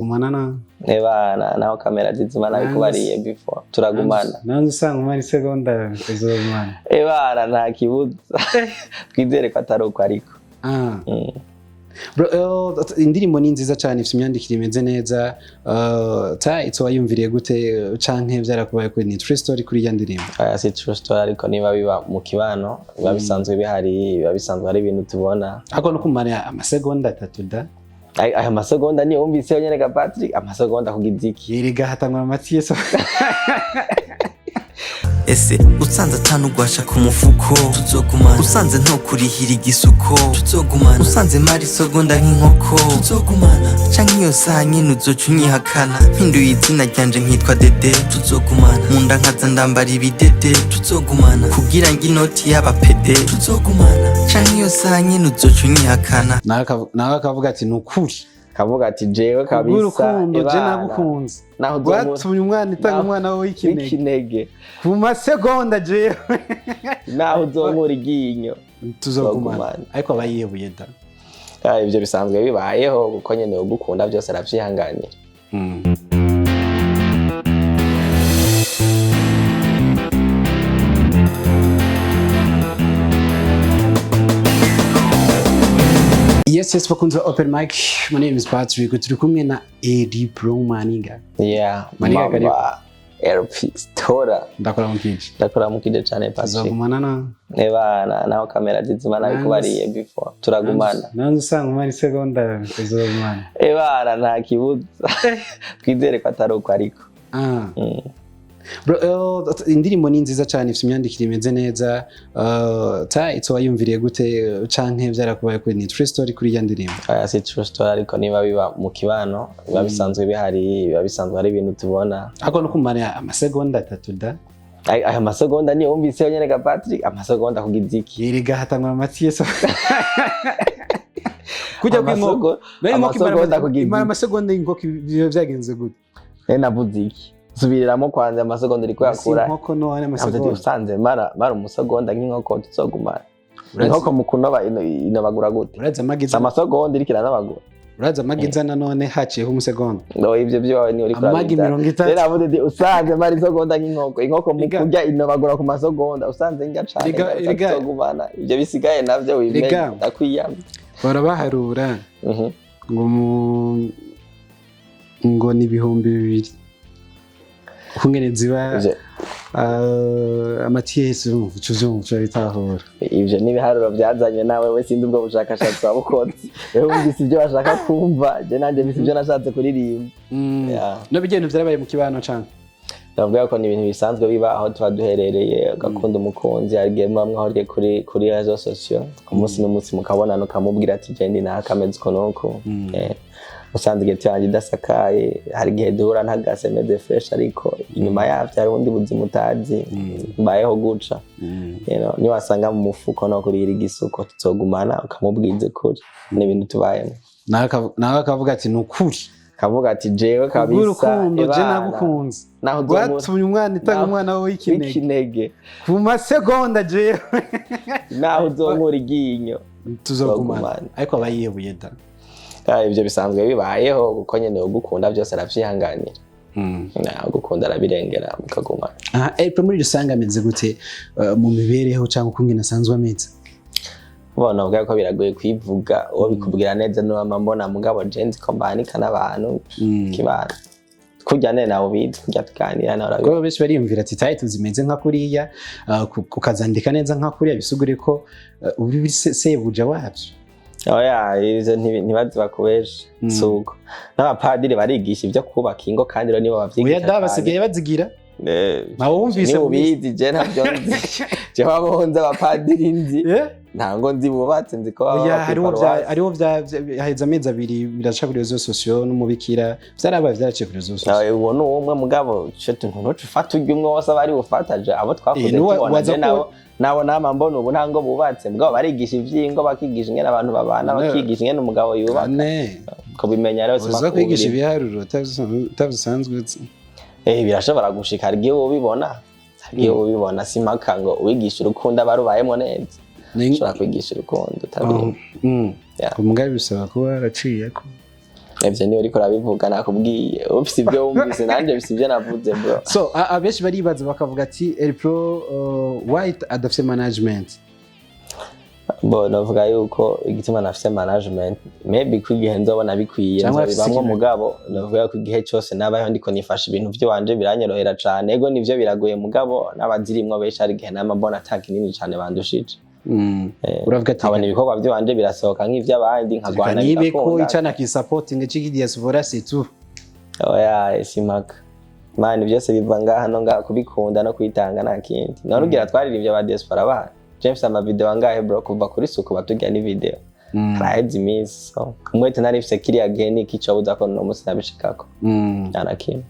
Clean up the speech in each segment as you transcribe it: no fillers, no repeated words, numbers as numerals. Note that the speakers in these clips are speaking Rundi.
Tuzogumana na Ebana, naho kamera zizima nabikubariye before, turagumana. Nanze usanga umara isegonda, tuzogumana. Ebana, nta kibuza, twizere ko atari uko ariko. Bro, indirimbo ni nziza cyane, ifite imyandikire imeze neza. Title wayumviriye gute, canke byarakubaye kuri ni true story kuri iya ndirimbo? Aya si true story, ariko niba biba mu kibano, biba bisanzwe bihari, biba bisanzwe ari ibintu tubona. Ariko no kumara amasegonda 3 da. Aya masegonda niyo wumvise yonyene ga Patrick, amasegonda kugiza iki? Yerega hatangwa amatiyese. Ese usanze atanugwasha ku mufuko, tuzogumana? Usanze ntokurihira igisuko, tuzogumana? Usanze mari isogonda nk'inkoko, tuzogumana? Canke iyo saha nyene uzoca unyihakana, mpinduye izina ryanje nkitwa Dede, tuzogumana? Munda nkaza ndambara ibidede, tuzogumana? Kugira ngo inoti y'abapede, tuzogumana? Canke iyo saha nyene uzoca unyihakana? Nawe akavuga ati ni ukuri. Kavuga ati jewe kabisa. Kubw'urukundo je Ebana, nagukunze naho uzonkura rwatumye umwana itanga umwana we w'ikinege w'ikinege ku masegonda jewe. Naho uzonkura iryinyo. Tuzogumana. Tuzogumana. Ariko aba yihebuye da. Ah, ivyo bisanzwe bibayeho, kuko nyene ugukunda byose aravyihanganira. Yes, bakunze ba Open Mic. My name is Patrick. Turi kumwe na Eddie Pro Maniga. Yeah. Maniga. Mama. Karibu. LP Stora. Ndakora mu kiji. Ndakora mukije cane, Patrick. Tuzogumana na Ebana, naho kamera zizima nabikubariye before, turagumana. Nanze usanga umara isegonda, tuzogumana. Ebana, nta kibuza, twizere ko atari uko ariko. Bro, indirimbo ni nziza cyane, ifite imyandikire imeze neza. Title wayumviriye gute, canke byarakubaye kuri ni true story kuri iya ndirimbo? Aya si true story, ariko niba biba mu kibano, biba bisanzwe bihari, biba bisanzwe ari ibintu tubona. Ariko no kumara amasegonda 3 da. Aya masegonda niyo wumvise yonyene ga Patrick, amasegonda kugiza iki? Yerega hatangwa amatiyese kujya kw'inkoko. Nayo inkoko imara Amasegonda kugiza imara iki? Amasegonda y'inkoko biba byagenze gute? Navuze iki? Subiriramo kwanza, amasegonda uriko Si yakura. inkoko no ari Navuze ati amasegonda. usanze mara umusegonda nk'inkoko, tuzogumana? Inkoko mu kunoba inobagura gute? Uraza Si amagiza. amasegonda iriko iranobagura. Uraza amagiza nanone haciyeho umusegonda. No, ivyo vyo ni uriko Amagi urabiza. 30. Rero navuze ati usanze mara isegonda nk'inkoko, inkoko mu Riga. kurya inobagura ku masegonda, usanze ndya cane Riga. tuzogumana? Ivyo bisigaye navyo wimenye. Riga. Ndakwiyamye. Barabaharura ngo ngo ni 2000 kungene ziba. Amatiyesi urumva uca uvyumva bitahura. Ivyo n'ibiharuro byazanye nawe we, sinzi ubwo bushakashatsi wabukoze. Wewe wumvise ibyo bashaka kumva, je nanje mvise ibyo nashatse kuririmba. Yeah. No bigenda vyarabaye mu kibano canke? Navuga ko ni ibintu bisanzwe biba aho tuba duherereye, ugakunda umukunzi, hari igihe muba mwahuriye kuri réseaux sociaux, umunsi n'umunsi mukabonana, ukamubwira ati je ndi naka, ameze uko nuko. Usanze igihe yanjye idasakaye, hari igihe duhura ntagase meze fresh, ariko inyuma yavyo hari ubundi buzima utazi mbayeho guca. Niwasanga mu mufuko no kurira igisuko, tuzogumana? Ukamubwiza ukuri, ni ibintu tubayemo. Nawe akavuga ati ni ukuri. Kavuga ati jewe kabisa. Kubw'urukundo je Ebana, nagukunze naho uzonkura rwatumye umwana itanga umwana we w'ikinege w'ikinege ku masegonda jewe. Naho uzonkura iryinyo. Tuzogumana. Tuzogumana. Ariko aba yihebuye da. Ah, ivyo bisanzwe bibayeho, kuko nyene ugukunda byose aravyihanganira. Na ugukunda arabirengera mukagumana. Aha April muri rusange ameze gute, mu mibereho cyangwa ukungene asanzwe ameze? Bona ubwa ko biragoye kwivuga, uwo bikubwira neza niba mbona, mugabo je nzi ko mbanika n'abantu kibana kurya nene nawe ubizi, kurya tuganira nawe urabizi. Kuko benshi bariyumvira ati title zimeze nka kuriya, ukazandika neza nka kuriya, bisigure ko uri sebuja wabyo. Oya, ivyo ntibazi bakubeshe. Suko n'abapadiri barigisha ibyo kubaka ingo, kandi rero nibo bavyigisha Oya da, cane. basigaye bazigira. Ntawe wumvise. Niba ubizi, je ntabyo nzi, je wabonze abapadiri nzi. Eh? Ntango nzi bubatse, nzi ko baba Oya, kw'iparuwasi. hariho haheze amezi 2 biraca kuri réseaux sociaux, n'umubikira vyarabaye, vyaraciye kuri réseaux sociaux. Nawe uwo ni umwe, mugabo ico tuntu ntuce ufata urya umwe wose aba ari bufata, je abo twakuze tubona waza je nabo nama mbona ubu ntango bubatse, mugabo barigisha ivy'ingo, bakigisha ingene abantu babana, bakigisha ingene umugabo yubaka. Ane Kubimenya rero uza sima kwigisha kubiri. ibiharuro utabisanzwe uzi. Birashobora gushika, hari igihe ubibona, hari igihe ubibona, simpaka ngo uwigisha urukundo aba arubayemo neza. Ushobora kwigisha urukundo utabirimo. Yeah. Umugabe bisaba kuba waraciyeko. Ivyo niwe uriko urabivuga. Nakubwiye, ufise ibyo wumvise, nanje mfise ibyo navuze, bro. So abenshi baribaza bakavuga ati Elpro White adafise management. Bo navuga yuko igituma nafise management, maybe ko igihe nzobona bikwiye Cyangwa afise nzobibamwo. Mugabo navuga ko igihe cyose nabayeho ndiko nifasha ibintu vy'iwanje, biranyorohera cane. Ego nivyo, biragoye, mugabo n'abazirimwo benshi hari igihe nama mbona ata kinini cane bandushije. Uravuga ati Nkabona ibikorwa vy'iwanje birasohoka nk'ivy'abandi, nkagwana nibe ko bigakunda. icana kisapotinga c'iki diaspora, c'est tout. Oya, simpaka man, byose biva ngaha no ngaha, kubikunda no kwitanga, nta kindi. None ugira twaririmbye aba diaspora bahari? James, ama video angahe, bro? Kuva kuri suku batujya ni video. Haraheze iminsi, so umwete nari mfise kiriya gihe niki cobuza ko no munsi nabishikako? Nta na kimwe.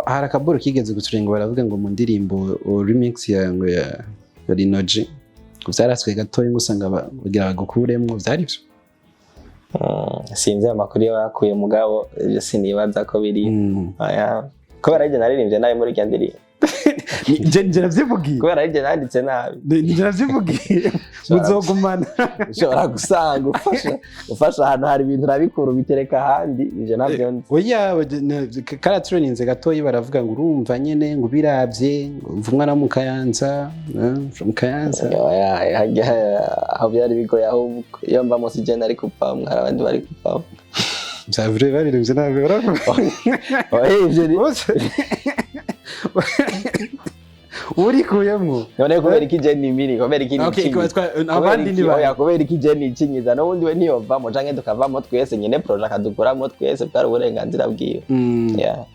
Hari akaboro kigeze guturenga, baravuga ngo mu ndirimbo remix ya ngo ya Linoji ngo vyaraswe gatoya, ngo usanga bagira bagukuremwo. Vyari vyo? Sinzi amakuru iyo bakuye, mugabo ibyo sinibaza ko biri. Oya, kubera aribyo naririmbye nabi muri irya ndirimbo. Nje navyivugiye. Kubera aribyo nanditse nabi. Nje navyivugiye, muzogumana. Ushobora gusanga ufasha ahantu hari ibintu urabikura ubitereka ahandi, ivyo navyo nzi. Oya, karatureninze gatoyi, baravuga ngo urumva nyene ngo ubiravye ngo umva umwana wo mu Kayanza, from Kayanza. Oya, harya aho byari bigoye, ahubwo iyo mva munsi je nari kuvamwo, hari abandi bari kuvamwo. Vya vrai, baririmbye nabi, baravuga. Oya, ivyo ni Bose urikuyemwo. None kubera iki je nimiri, kubera iki Okay, nicinyiza? Abandi ni Oya, bande? kubera iki je nicinyiza? N'ubundi we ntiyovamo canke tukavamo twese nyene, projet akadukuramo twese, bwari uburenganzira bwiwe. Yeah.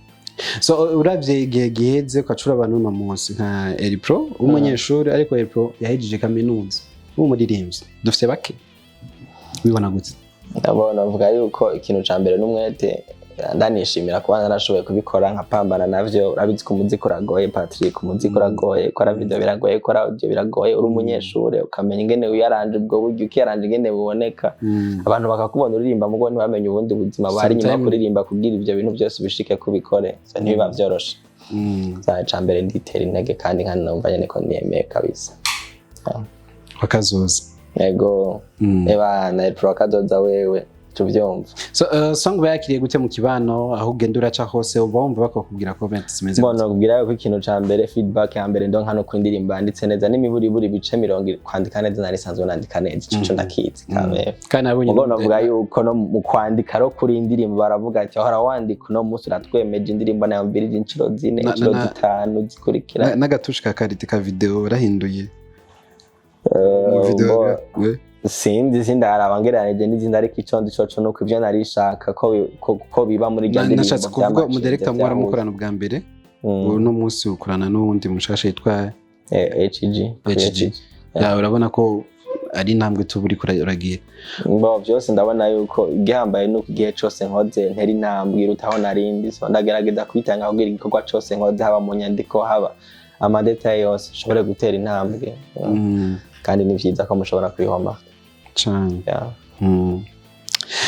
So uravye igihe giheze ukacura abantu uno munsi nka Elpro w'umunyeshuri, ariko Elpro yahejeje kaminuza w'umuririmbyi dufite bake, wibona gute? Ndabona mvuga yuko ikintu ca mbere n'umwete. Ndanishimira kuba narashoboye kubikora nkapambana navyo. Urabizi ko umuziki uragoye, Patrick, umuziki uragoye. Gukora video biragoye, gukora audio biragoye. Uri umunyeshure ukamenya ingene wiyaranje ubwo buryo, ukiyaranje ingene buboneka, abantu bakakubona uririmba, mugo ntibamenye ubundi buzima buhari inyuma yo kuririmba kugira ivyo bintu byose ubishike kubikore. So ntibiba vyoroshe. Ca mbere nditera intege kandi nkanumva nyene ko niyemeye kabisa. Wakazoza. Yego. Eba na Pro kazoza, wewe tuvyumva. So song bayakiriye gute mu kibano? Aho ugenda uraca hose uba wumva bakakubwira comments zimeze gute? Mbona kubwira yuko ikintu ca mbere, feedback ya mbere ndonka no ku ndirimbo yanditse neza n'imiburiburi ibice 40. Kwandika neza, nari sanzwe nandika neza, ico co ndakizi kamere. Kandi nabonye Mugo navuga yuko no mu kwandika ro kuri indirimbo baravuga ati hora wandika, uno munsi uratwemeje, indirimbo nayumvirije inshuro 4, inshuro 5 zikurikira. N'agatushe ka qualité ka video warahinduye mu video? We. Sinzi, sindaraba ngereranije n'izindi, ariko ico ndi coco nuko ivyo narishaka ko biba muri irya ndirimbo Nashatse kuvuga vyamacinze, umudirector vyahuye. mukorana ubwa mbere, uno munsi ukorana n'uwundi mushasha yitwa HG. HG. Ya, urabona ko ari intambwe tuba uriko uragira. Bo byose ndabona yuko igihambaye nuko igihe cose nkoze ntera intambwe irutaho narindi. So ndagerageza kwitanga kugira igikorwa cose nkoze, haba mu nyandiko, haba ama détails yose, nshobore gutera intambwe. Kandi ni vyiza ko mushobora kubihoma. Cane. Yeah.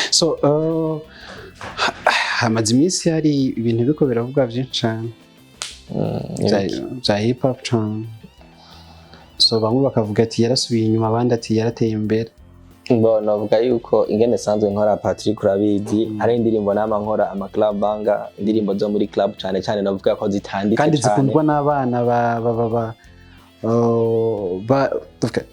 So hamaze iminsi hari ibintu biriko biravugwa vyinshi cane vya hip hop cane. So bamwe bakavuga ati yarasubiye inyuma, abandi ati yarateye imbere. Bo navuga yuko ingene sanzwe nkora, Patrick, urabizi, hari indirimbo nama nkora ama club banger, indirimbo zo muri club cane cane, navuga ko zitanditse kandi cane. Zikundwa n'abana ba tuvuga,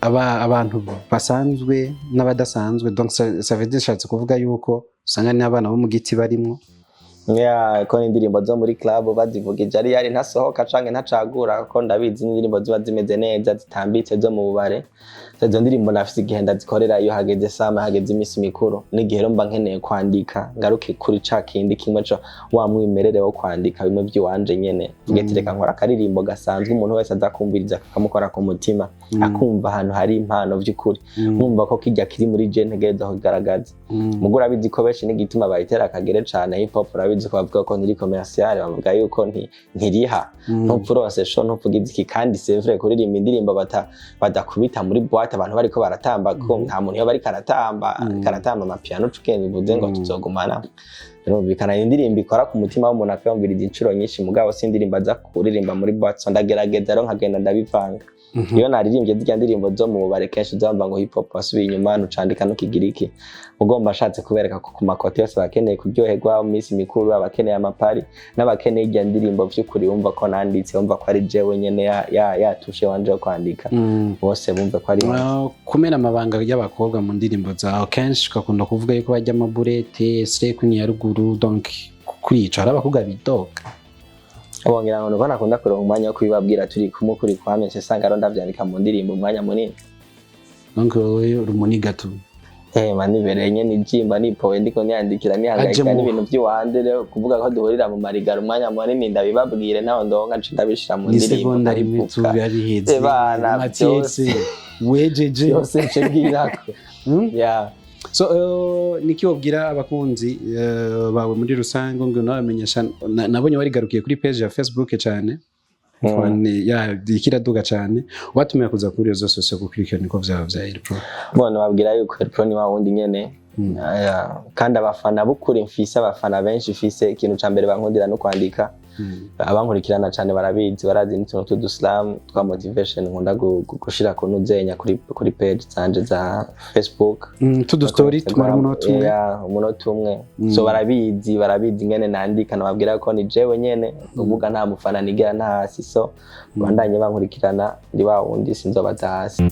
abantu basanzwe n'abadasanzwe. Donc ça veut dire, ishatse kuvuga yuko usanga n'abana bo mu giti barimwo. Yeah, ko indirimbo zo muri club bazivugije ari yari ntasohoka canke ntacagura, ko ndabizi indirimbo ziba zimeze neza zitambitse zo mu bubare. Izo ndirimbo nafise igihe ndazikorera iyo hageze sama, hageze imisi mikuru, n'igihe rero mba nkeneye kwandika ngaruke kuri ca kindi kimwe co wa mwimerere wo kwandika bimwe vy'iwanje nyene, mvuge ati reka nkora akaririmbo gasanzwe umuntu wese aza kumviriza kakamukora ku mutima, akumva ahantu hari impano vy'ukuri, nkumva ko kirya kiri muri je ntegerezwa kugaragaza. Mugo urabizi ko benshi n'igituma bayitera akagere cane hip hop, urabizi ko bavuga ko ntiri commercial, bavuga yuko ntiriha, ntupfa uronse show, ntupfa ugize iki. Kandi c'est vrai, kuririmba indirimbo badakubita muri boîte abantu bariko baratamba, ko nta muntu iyo bariko aratamba, ariko aratamba amapiano, uca ugenda uvuze ngo tuzogumana. Birumvikana, indirimbo ikora ku mutima w'umuntu akayumviriza inshuro nyinshi, mugabo si indirimbo aza kuririmba muri boîte. So ndagerageza rero nkagenda ndabivanga. Iyo naririmbye zirya ndirimbo zo mu bubare, kenshi uzamva ngo hip hop wasubiye inyuma, ntucandika n'ukigiriki. Ugomba ashatse kubereka ko ku ma côté yose abakeneye kuryoherwa mu minsi mikuru, abakeneye amapari n'abakeneye irya ndirimbo vy'ukuri, wumva ko nanditse, wumva ko ari jewe nyene ya touche wanje yo kwandika, bose bumve ko ari Kumena amabanga y'abakobwa mu ndirimbo zawe, kenshi ugakunda kuvuga yuko bajya amaburete slay queen ya ruguru. Donc kuri ico hari abakobwa bidoga. Bongera ngo nuko nakunda kuronka umwanya wo kubibabwira turi kumwe kuri kwamye, nce nsanga rero ndavyandika mu ndirimbo umwanya munini. Donc wowe uri umuniga tu. Manibereye nyene ijimba nipowe, ndiko niyandikira, nihangayika Aje n'ibintu vy'iwanje. Rero kuvuga ko duhurira mu marigara umwanya munini, ndabibabwire ntaho ndonka, nce ndabishira mu Ni ndirimbo, segonda rimwe tu. nkabivuga. Biba biheze. Bana, Matiyese byose. wejeje. Byose nce mbwirako. Yeah. So niki wobwira abakunzi bawe muri rusange ngo nabamenyesha? Nabonye warigarukiye kuri page ya Facebook cyane. Ya ikiraduga cyane, watumira kuza kuri réseaux sociaux gukurikirana niko vyaba vya Elpro. Bona babwira yuko Elpro ni wa wundi nyene. Aya, kandi abafana b'ukuri, mfise abafana benshi, mfise ikintu ca mbere bankundira no kwandika. Abankurikirana cyane barabizi, barazi n'utuntu tw'uduslam twa motivation nkunda gushira ku nuzenya kuri page zanje za Facebook. Tudu story tumara umunota umwe. Yeah, umunota umwe. So barabizi ingene nandika, nababwira ko ni jewe nyene uvuga, nta mufana nigera nta hasi. So bandanye bankurikirana, ndi wa wundi, sinzobaza hasi.